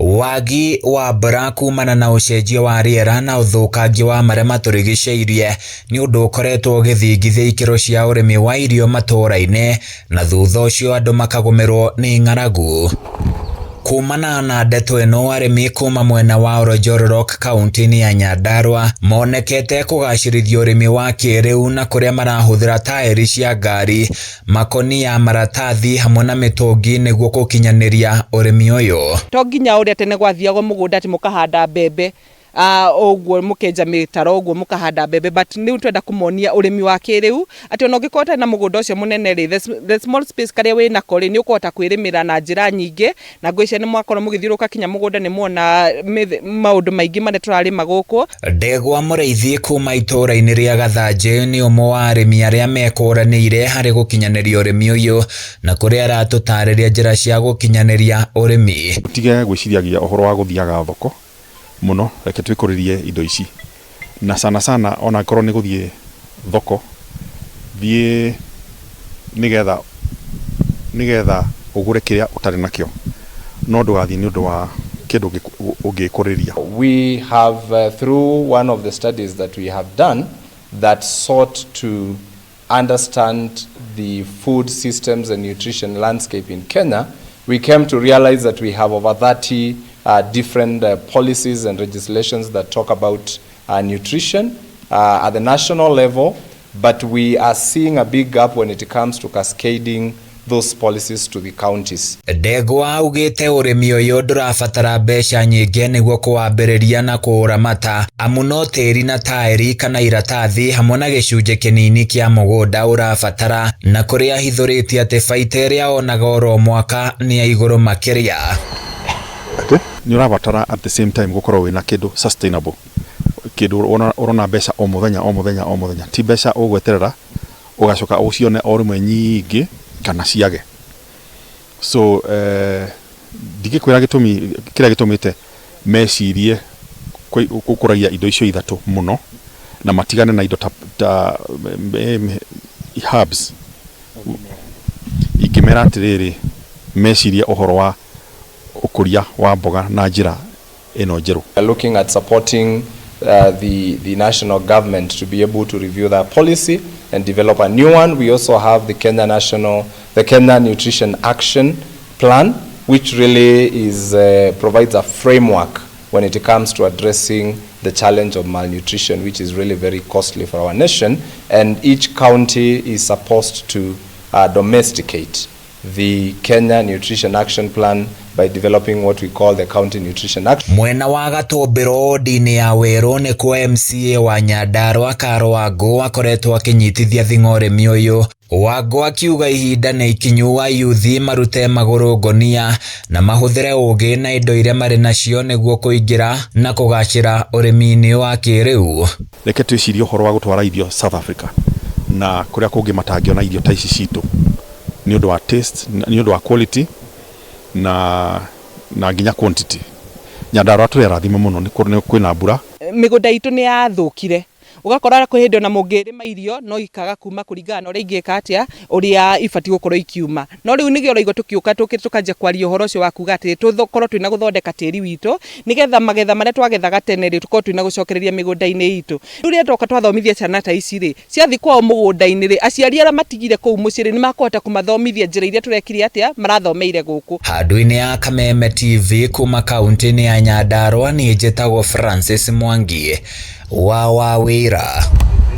Wagi wa mbura kumana na ũcenjia wa rĩera na ũthũkangia wa marĩa matũrigicĩirie nĩ ũndũ ũkoretwo ũgĩthingithia ikĩro cia ũrĩmi wa irio matũũra-inĩ na thutha ũcio andũ makagũmĩrwo nĩ ng'aragu. Kumana na ndeto ĩno arĩmi kuma mwena wa Olenjolorok kaunti-inĩ ya Nyandarua monekete kũgacĩrithia ũrĩmi wa kĩrĩu na kũrĩa marahũthĩra taĩri cia ngari, makonia, maratathi hamwe na mĩtũngi nĩguo gũkinyanĩria ũrĩmi ũyũ. To nginya ũrĩa tene gwathiagwo mũgũnda atĩ mũkahanda mbembe ũguo mũkenja mĩtaro ũguo mũkahanda mbembe, but rĩu twenda kũmonia ũrĩmi wa kĩrĩu atĩ ona ũngĩkorwo ũtarĩ na mũgũnda ũcio mũnene rĩ, the small space karĩa wĩnako rĩ, nĩ ũkũhota kwĩrĩmĩra na njĩra nyingĩ. Na ngwĩciria nĩ mwakorwo mũgĩthiũrũrũka kinya mũgũnda nĩ muona maũndũ maingĩ marĩa tũrarĩma gũkũ. Ndegwa Mũrĩithi kuma itũũra-inĩ rĩa Gathanjĩ nĩ ũmwe wa arĩmi arĩa mekũranĩire harĩ gũkinyanĩria ũrĩmi ũyũ na kũrĩa aratũtarĩria njĩra cia gũkinyanĩria ũrĩmi. Tige gwĩciragia ũhoro wa gũthiaga thoko mũno, reke twĩkũrĩrie indo ici, na sana sana ona angĩkorwo nĩ gũthiĩ thoko, thiĩ nĩgetha ũgũre kĩrĩa ũtarĩ nakĩo, no ndũgathiĩ nĩ ũndũ wa kĩndũ ũngĩkũrĩria. We have, through one of the studies that we have done that sought to understand the food systems and nutrition landscape in Kenya, we came to realize that we have over 30 different policies and legislations that talk about nutrition at the national level, but we are seeing a big gap when it comes to cascading those policies to the counties. Ndegwa augĩte ũrĩmi ũyũ ndũrabatara mbeca nyingĩ nĩguo kũwambĩrĩria na kũũramata, amu no tĩri na taĩri kana iratathi hamwe na gĩcunjĩ kĩnini kĩa mũgũnda ũrabatara, na kũrĩa ahithũrĩtie atĩ baita ĩrĩa onaga oro mwaka nĩ ya igũrũ makĩria. Nĩ ũrabatara at the same time gũkorwo wĩna kĩndũ sustainable, kĩndũ ũrona mbeca o mũthenya o mũthenya o mũthenya, ti mbeca ũgweterera ũgacoka ũcione o rĩmwe nyingĩ kana ciage. So ndingĩkwĩra gĩtũmi kĩrĩa gĩtũmĩte mecirie gũkũragia indo icio ithatũ mũno na matigane na indo ta herbs. Ingĩmera atĩrĩrĩ, mecirie ũhoro wa ũkũria wa mboga na njĩra ĩno njerũ. We are looking at supporting the national government to be able to review that policy and develop a new one. We also have the Kenya Nutrition Action Plan, which really provides a framework when it comes to addressing the challenge of malnutrition, which is really very costly for our nation. And each county is supposed to domesticate the Kenya Nutrition Action Plan by developing what we call the County Nutrition Action. Mwena wa Gatũmbĩro wodi-inĩ ya Werũ nĩkuo MCA wa Nyandarua Karo Wangũ akoretwo akĩnyitithia thing'a ũrĩmi ũyũ. Wangũ akiuga ihinda nĩ ikinyu ayuthi marute magũrũ ngonia na mahũthĩre ũgĩ na indo iria marĩ nacio nĩguo kũingĩra na kũgacĩra ũrĩmi-inĩ wa kĩrĩu. Reke twĩcirie ũhoro wa gũtwara irio South Africa na kũrĩa kũngĩ matangĩona irio ta ici citũ nĩ ũndũ wa taste, nĩ ũndũ wa quality na nginya quantity. Nyandarua tũrĩ arathime mũno, nĩ kwĩna mbura. Mĩgũnda itũ nĩ yathũkire, ũgakora kwĩ hĩndĩ ona mũngĩrĩma irio no ikaga kuma kũringana na ũrĩa ingĩka atĩa, ũrĩa ibatiĩ gũkorwo ikiuma. No rĩu nĩgĩo ũraigua tũkĩũka tũkanjia kwaria ũhoro ũcio wa kuga atĩ tũkorwo twĩna gũthondeka tĩri witũ nĩgetha magetha marĩa twagethaga tene rĩ, tũkorwo twĩna gũcokereria mĩgũnda-inĩ itũ. Rĩu rĩrĩa twoka twathomithia ciana ta ici rĩ, ciathiĩ kwao mũgũnda-inĩ rĩ, aciari arĩa matigire kũu mũciĩ rĩ, nĩmakũhota kũmathomithia njĩra iria tũrekire atĩa, marathomeire gũkũ. Handũ-inĩ ya Kameme TV kuma kaunti-inĩ ya Nyandarua, niĩ njĩtagwo Francis Mwangi wa Wawĩra.